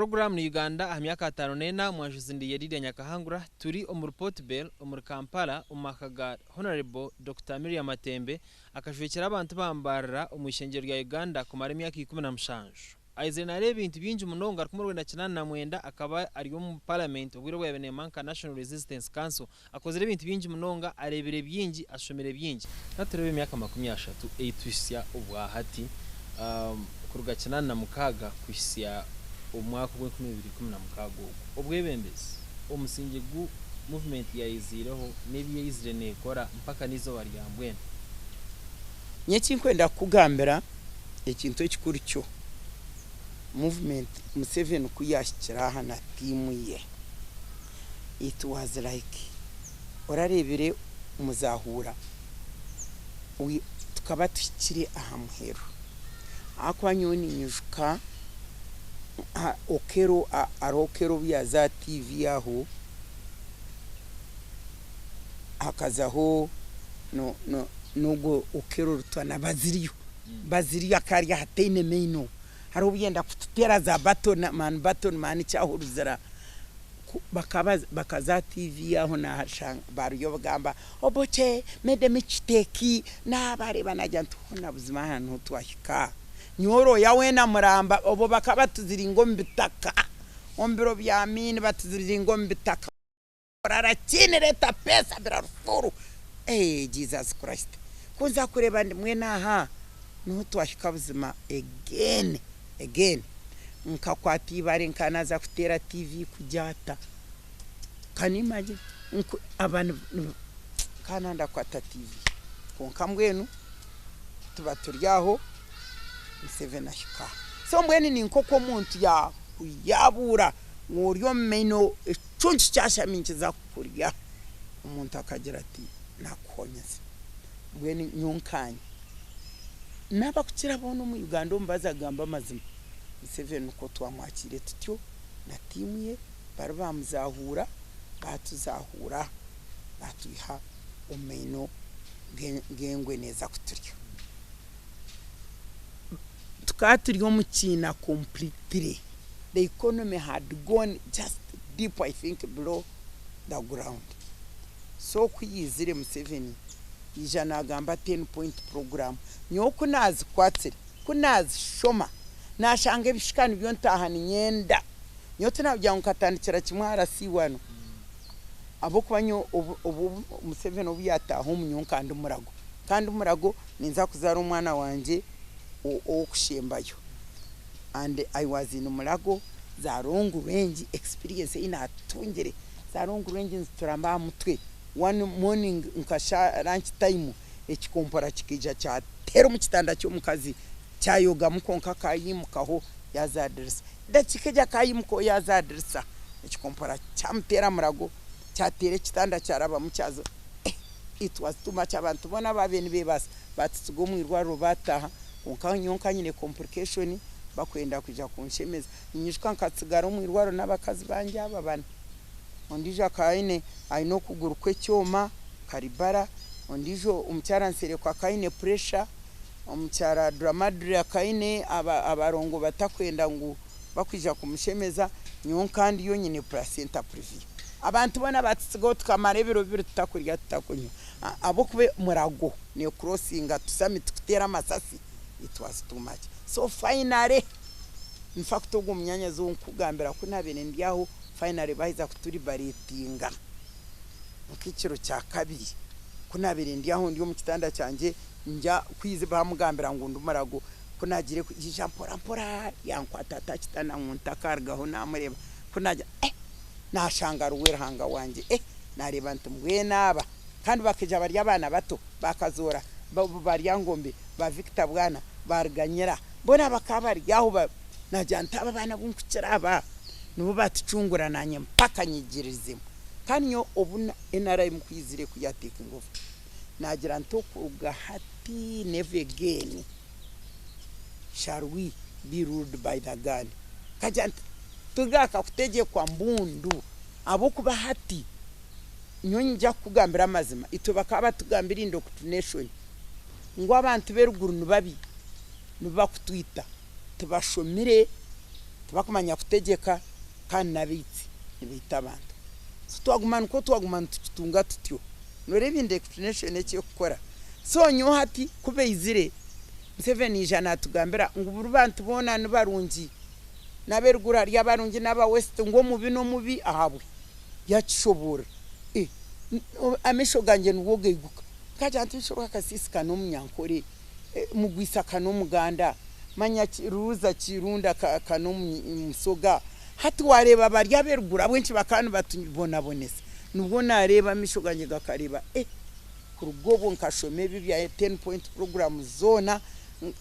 Puroguraamu ni Uganda aha myaka 54 mwanjuzi ndi Yedidia Nyakahangura turi omuri Portbell omuri Kampala omu maka ga Honarebo Dokita Miria Matembe akajwekyera abantu ba Mbarara omu ishengyero rya Uganda kumara emyaka 17. Aizire nareeba ebintu bingi munonga 1989 akaba ari omu paramenti obwire obu yaabaire neema nka National Resistance Council. Akozire ebintu bingi munonga, areebire bingi, ashomire bingi. Ka tureebe emyaka 30 ei tuhitsya obwahati kuruga 86 kuhitsya omu mwaka ogw'e 2016 ogu. Obwebembezi, omusingye gu movement yaiziireho n'ebi yaizire neekora mpaka n'eizooba rya mbwenu. Nyowe ekinkwenda kukugambira ekintu ekikuru kyo, movement Museveni ku yaahikire aha na tiimu ye, it was like orareebire muzahuura, tukaba tuhikire aha muheru ahakuba nyowe ninyijuka Okello hariho Okello obu yaaza aha TV aho hakazaho n'ogwo Okello Rutwana Baziriyo, Baziriyo akaba ari ahataine maino hariho obu yenda kututeera za baton man baton man kyahuruzira bakaza aha TV aho nashanga bariyo bagamba Obote made a mistake nabareeba nagira nti hoona buzima aha niho twahika nyowe orooya weena muramba obwo bakaba batuziringa omu bitaka omu biro bya Amin batuziringa omu bitaka orara chini reeta pesa birarufuru eeh Jesus Christ ku nza kureeba ndi mbwenu aha niho twahika buzima again again nkakwata eibare nkaba naaza kuteera TV kugyata can you imagine aba nkaba nanda kukwata TV kwonka mbwenu tuba turi aho Museveni ahika aha so mbwenu ni nk'oku omuntu yaakuyabuura ngu ori omu maino ekicuncu kyashami nikiza kukurya omuntu akagira ati nakuhonyeza mbwenu nyowe nkanye n'abakukira boona omu Uganda omu baza kugamba amazima Museveni nikwo twamwakiire tutyo na tiimu ye bari baamuzahuura baatuzahuura baatwiha omu maino g'engwe neeza kuturya. Tukaba turi omu kiina completely the economy had gone just deep I think below the ground. So ku yaizire Museveni yaija naagamba ten point program nyowe ku naazikwatsire ku naazishoma naashanga ebishuka nibyo ntaaha niinyenda. Nyowe tinakugira ngu nkatandikira kimwe aha RC wanu ahabw'okuba nyowe obu Museveni obu yaataaha omu nyowe nkaba ndi murago kandi murago ninza kuzaara omwana wangye ow'okushembayo and I was in Mulago za long range experience ei naatungire za long range nizituramba aha mutwe one morning nka lunch time ekikompora kikaija kyateera omu kitanda ky'omukazi kyayogamu kwonka akaayimukaho yaaza aha dirisa edakiika egyo akaayimukaho yaaza aha dirisa ekikompora kyamuteera Murago kyateera ekitanda kyarabamu kyaza it was too much abantu boona abaabaire nibeebaasa baatutsiga omu irwariro baataaha kwonka nyowe nka nyine complication bakwenda kwija kunshemeza. Ninyijuka nkatsigara omu irwariro n'abakazi bangye aba bana. Ondiijo akaba aine aine okuguru kw'ekyoma karibara, ondiijo omukyara Nsereko akaba aine pressure, omukyara Dramadri akaba aine abarongo batakwenda ngu bakwija kumushemeza, nyowe nka ndiyo nyine placenta previa. Abantu boona baatutsigaho tukamara ebiro bibiri tutakurya tutakunywa ahabw'okuba murago neecrossinga tusami tukuteera amasasi it was too much. So finally in fact ogwo munyaanyazi ou nkukugambira ku naabaire ndi aho finally baaheza kuturibaratinga nk'ekiro kya kabiri ku naabaire ndi aho ndi omu kitanda kyangye ngya kwiza baamugambira ngu ndi murago ku naagiire yaija mpora mpora yankwata ati aha kitanda ngu ntakarugaho naamureeba ku naagira eh naashanga ari we Ruhanga wangye eh naareeba nti mbwenu aba kandi bakaija bari abaana bato baakazoora ba Ryangombe ba Victor Bwana ba Ruganyira boona bakaba bari aho naagira nti aba abaana abu nkukira aba nibo baatucungura naanye mpaka nyigiririzemu kandi nyowe obu NRM ku yaizire ku ya taking over naagira nti okuruga hati never again shall we be ruled by the gun nkagira nti tigaruka kutegyekwa mbundu ahabw'okuba hati nyowe niinyija kukugambira amazima itwe bakaba batugambira indoctrination ngu abantu b'eruguru ni babi nibo bakutwita tibashomire. Tibakumanya kutegyeka kandi n'abaitsi nibaita abantu. So twaguma nikwo twaguma nitukitunga tutyo. Nooreeba indoctrination eki erikukora. So nyowe hati ku baizire, Museveni yaija naatugambira ngu buri bantu boona ni barungi, n'aberuguru hariyo abarungi n'aba west ngu omubi n'omubi ahabwe. Yaakishoboorora. Eh, amaisho gangye nibwo gaiguka. Nkagira nti nshorwa akasiisi ka n'omunyankore, mugwisa ka n'omuganda, manya ruuza kirunda ka n'omusoga. Hati waareeba bari ab'eruguru ahabw'enki bakaba nibatubonabonesa? Nibwo naareeba amaisho gangye gakareeba, eh, kuruga obwo nkashoma ebi ebya ten point program zoona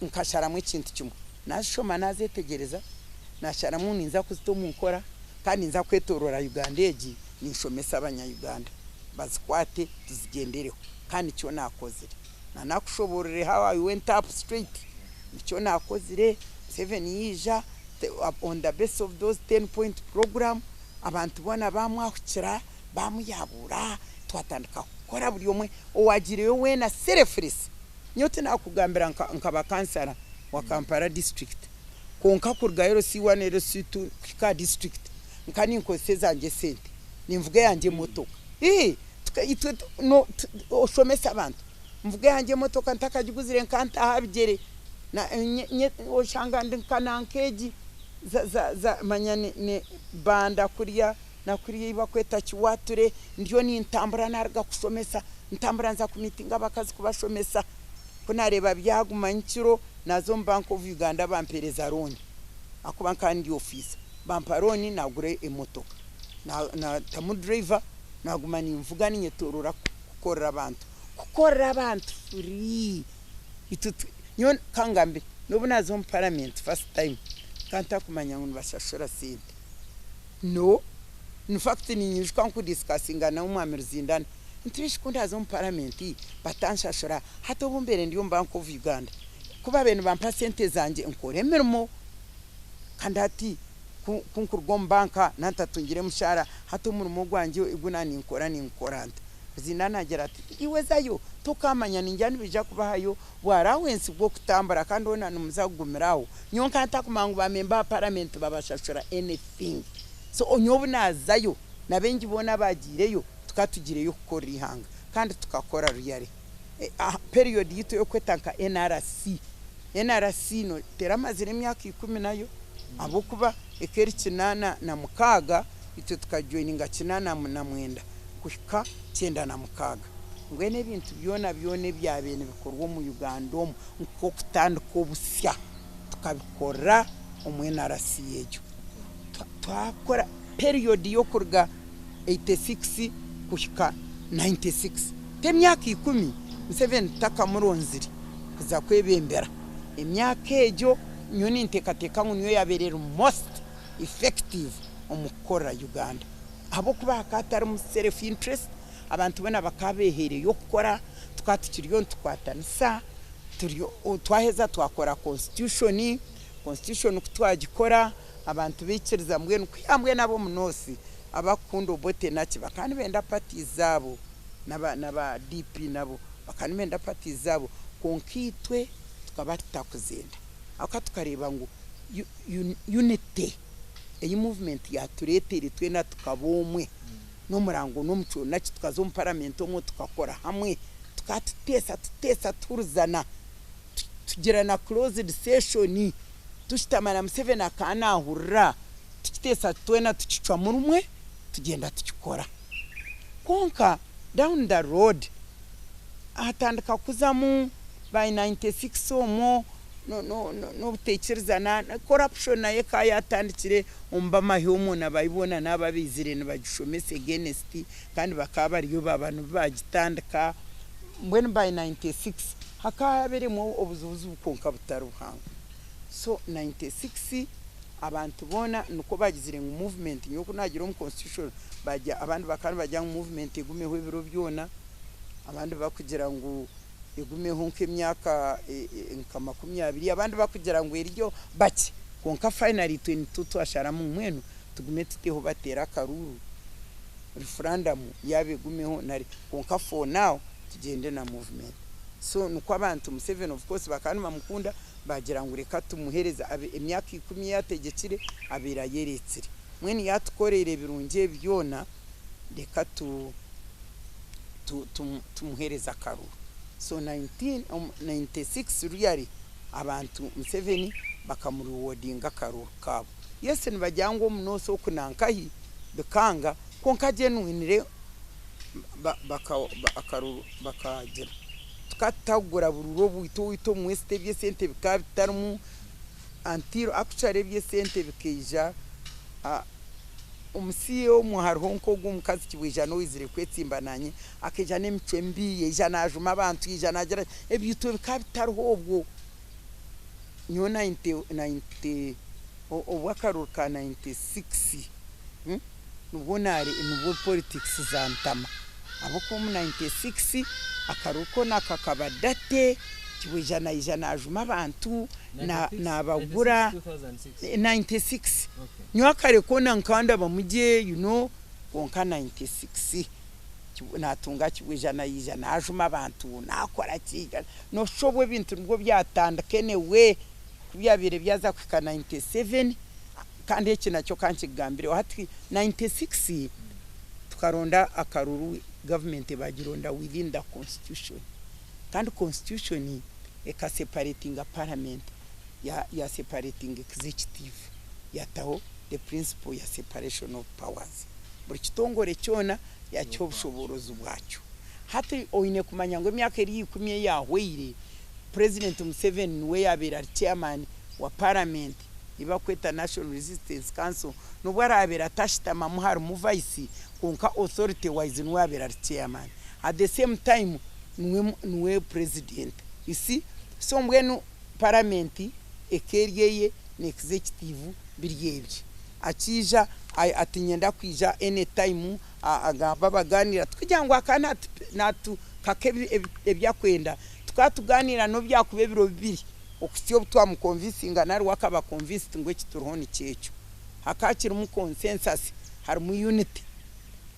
nkasharamu ekintu kimwe. Naazishoma naazetegyereza, naasharamu ngu ninza kuzita omu nkora kandi ninza kwetooroora Uganda egi ninshomesa abanya-Uganda bazikwate tuzigyendereho kandi nikyo naakozire. Nanakushoboororere how I went up straight, nikyo naakozire, Museveni yaija on the base of those ten point program, abantu boona baamwahukira, baamuyabuura, twatandika kukora buri omwe owaagiireyo weena selfless. Nyowe tinaakugambira nkaba kansara wa Kampala district, kwonka kuruga LC one, LC two kuhika aha district, nka ninkozesa ezangye esente, ninvuga eyangye emotoka. Ii, itwe oshomesa abantu, nvuga eyangye emotoka ntakagiguzire nka ntaaha aha bigyere, oshanga ndi nka nanka egi, manya ni banda kuriya na kuriya ei barikweta Kiwature, ndiyo nintambura naaruga kushomesa, ntambura nza kumiitinga abakazi kubashomesa. Ku naareeba byaguma nyekiro, naaza omu Bank of Uganda bampeereza looni ahakuba nkaba ndi ofiisa. Bampa looni naagura emotoka, naatamu driver, naaguma ninvuga ninyetooroora kukorera abantu. Kukorera abantu free, itwe nyowe ka ngambe n'obu naaza omu parliament first time, nkaba ntakumanya ngu nibashashura sente. No, in fact ninyijuka nkudiscussinga na Omwami Ruzindana nti bishi ku ndaaze omu paramenti batanshashura hati obu mbaire ndi omu Bank of Uganda ku baabaire nibampa sente zangye nkora emirimo kandi hati ku nkuruga omu banka nantatungire mushaara hati omurimo gwangye ogu naaninkora ningukora nta? Ruzindana naagira ati iwe zayo tokaamanya ningira nibaija kubahayo bwa allowance bw'okutambura kandi hoona nimuza kugumira aho. Nyowe nkaba ntakumanya ngu ba member ba parliament babashashura anything. So nyowe obu naazayo na baingi boona abaagiireyo tukaba tugiireyo kukorera eihanga kandi tukakora really. Period yaitu ey'okweta nka NRC, NRC no teramazire emyaka ikumi nayo ahabw'okuba eka eri 86 itwe tukajoininga 89 kuhika 96. Mbwenu ebintu byona byona ebyabaire nibikorwa omu Uganda omu nk'okutandika obusya tukabikora omu NRC egyo. Twakora period y'okuruga 86 kuhika 96 t'emyaka ikumi Museveni tutakamuronzire kuza kwebembera. Emyaka egyo nyowe ninteekateeka ngu niyo yaabaire eri most effective omu kukorera Uganda ahabw'okuba hakaba hatarimu self interest, abantu boona bakaba beehaireyo kukora, tukaba tukiriyo nitukwatanisa, twaheza twakora constitution, constitution ku twagikora abantu baikiriza mbwenu kwiha mbwenu ab'omu North abakukunda Obote naki bakaba nibenda parties zaabo n'aba DP nabo bakaba nibenda parties zaabo kwonka itwe tukaba tutakuzenda ahabw'okuba tukareeba ngu unity ei movement yatureeteire twena tukaba omwe n'omurango n'omucwe naki tukaza omu parliament omwo tukakora hamwe tukaba tuteesa tuteesa tuhurizana tugira na closed session tushutama na Museveni akaba naahurira tukiteesa twena tukicwamu rumwe tugyenda tukikora. Kwonka down the road hatandika kuzamu by 96 omwo n'obutaikirizana, corruption nayo ekaba yaatandikire omu b'amahe omwo na bari boona naabo abaizire nibagishomesa against kandi bakaba bariyo baaba nibo baagitandika. Mbwenu by 96 hakaba habairemu obuzibuzibu kwonka butari buhango. So 96 abantu boona nikwo baagizire ngu movement nyowe ku naagiire omu constitution abandi bakaba nibagira ngu movement egumeho ebiro byona, abandi bakugira ngu egumeho nk'emyaka nka 20, abandi bakugira ngu eriyo bakye. Kwonka finally itwe nitwo twasharamu ngu mbwenu tugume tuteho bateere akaruuru referendum yaaba egumeho nari kwonka for now tugyende na movement. So nikwo abantu Museveni of course bakaba nibamukunda bagira ngu reka tumuhereze emyaka 10 ei ategyekire abaire ayeretsire. Mbwenu yatukoreire ebirungi ebi byona reka tumuhereze akaruru. So 1996 really abantu Museveni bakamurewardinga akaruru kaabo. Yes, nibagira ngu omu North oku nankahi bikanga, kwonka genuinely akaruru bakagira. Tukatagura bururu obwitu owaitu omu West eby'esente bikaba bitarimu until actually eby'esente bikaija omu CA omu hariho nk'ogu omukazi Kibweija n'owaizire kwetsimba nanye akaija n'emicwe mibi, yaija naajuma abantu, yaija naagira ebintu bikaba bitariho obwo. Nyowe 90 obu akaruru ka 96 nibwo nibwo politics zantama ahabw'okuba omu 96 akaruru koona kakaba date, Kibweija naija naajuma abantu naabagura 96. Nyowe akare koona nkandabamu gye kwonka 96 natunga Kibweija naija naajuma abantu naakora ki, nooshusha obwo ebintu nibwo byatandika anyway ku byabaire byaza kuhika 97 kandi eki nakyo ka nkigambireho hati 96 tukaronda akaruru gavumenti baagironda within the constitution kandi constitution ekaseparatinga parliament ya separatinga executive yataho the principle ya separation of powers, buri kitongore kyona yakiha obushoboorozi bwakyo. Hati oine kumanya ngu emyaka eri 10 eyahweire President Museveni niwe yabaire ari chairman wa parliament ei barikweta National Resistance Council, n'obu araabaire atashutamamu harimu vice, kwonka authority wise niwe yabaire ari chairman. At the same time niwe president, you see, so mbwenu parliament eka eri eye na executive biri ebye. Akiija ati niinyenda kwija any time agamba bagaaniira tikugira ngu akaba natukaka ebi arikwenda, tukaba tugaaniira n'obu byakuba ebiro bibiri okuhitsya obu twamuconvincinga nari we akaba convinced ngu eki turiho nikyo ekyo. Hakaba hakirimu consensus, harimu unity.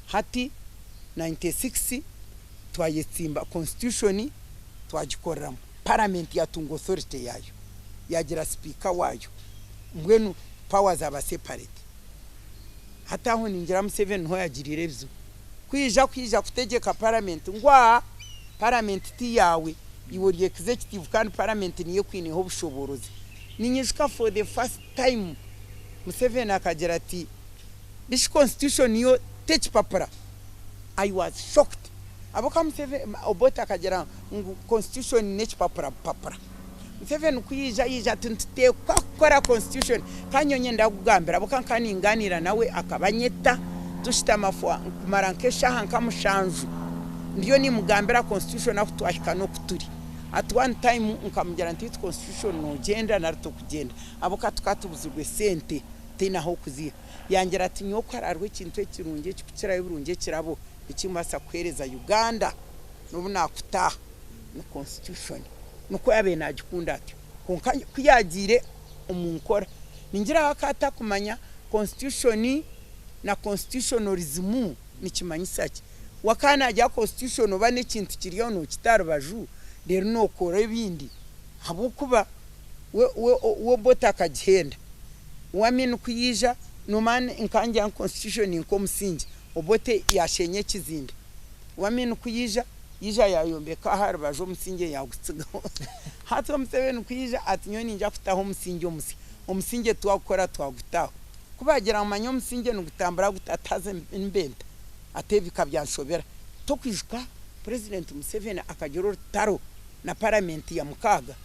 Hati 96 twayetsimba constitution twagikoreramu, parliament yatunga authority yaayo, yaagira sipiika waayo, mbwenu power zaaba separate. Hati aho ningira Museveni niho yagiriire ebizibu. Kwija kutegyeka parliament ngu aa parliament ti yaawe, iwe ori executive kandi parliament niyo ekwineho obushoboorozi. Ninyijuka for the first time Museveni akagira ati bishi constitution yo tekipapura. I was shocked. Ahabw'okuba Museveni Obote akagira ngu constitution n'ekipapura bupapura. Museveni ku yaija yaija ati nituteekwa kukora constitution. Kandi nyowe nyenda kukugambira ahabw'okuba nkaba ningaaniira nawe akaba anyeta tushutama kumara nk'eshaaha nka mushanju ndiyo nimugambira constitution ahu twahika n'oku turi. At one time nkamugira nti beitu constitution noogyenda nari tokugyenda ahabw'okuba tukaba tubuzirwe sente tihaine ah'okuziiha. Yangira ati nyowe ku hariho ekintu ekirungi ekirikukirayo oburungi ekirabo eki mbaasa kuheereza Uganda n'obu naakutaaha ni constitution. Nikwo yaabaire naagikunda atyo. Kwonka ku yaagiire omu nkora, ningira we akaba atakumanya constitution na constitutionalism nikimanyisa ki. We akaba naagira constitution oba n'ekintu kiri aho nookita aha rubaju reero nookora ebindi ahabw'okuba we Obote akagihenda. Amin ku yaija noomanya nkaba ningira ngu constitution ni nk'omusingi, Obote yaasheenya ekizimbe. Amin ku yaija, yaija yaayombeka aha rubaju omusingye yaagutsigaho. Hati Museveni ku yaija ati nyowe niinyija kutaho omusingye omusya, omusingye twagukora twagutaho. Ku baagira ngu manya omusingye nigutambura guta ati haza mbenta, ati ebi bikabyanshobera. Tokwijuka Purezidenti Museveni akagira orutaro na paramenti ya mukaaga,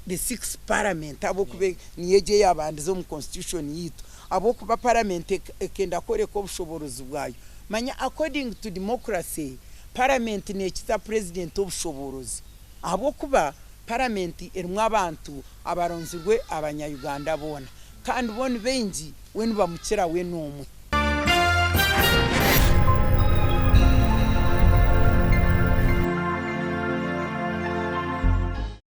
the sixth parliament ahabw'okuba niyo egyo eyaabandize omu constitution yaitu, ahabw'okuba paramenti ekenda kworeka obushoboorozi bwayo. Manya according to democracy, paramenti neekiza purezidenti obushoboorozi ahabw'okuba paramenti erimu abantu abaronzirwe abanya-Uganda boona kandi bo ni baingi we nibamukira we n'omwe.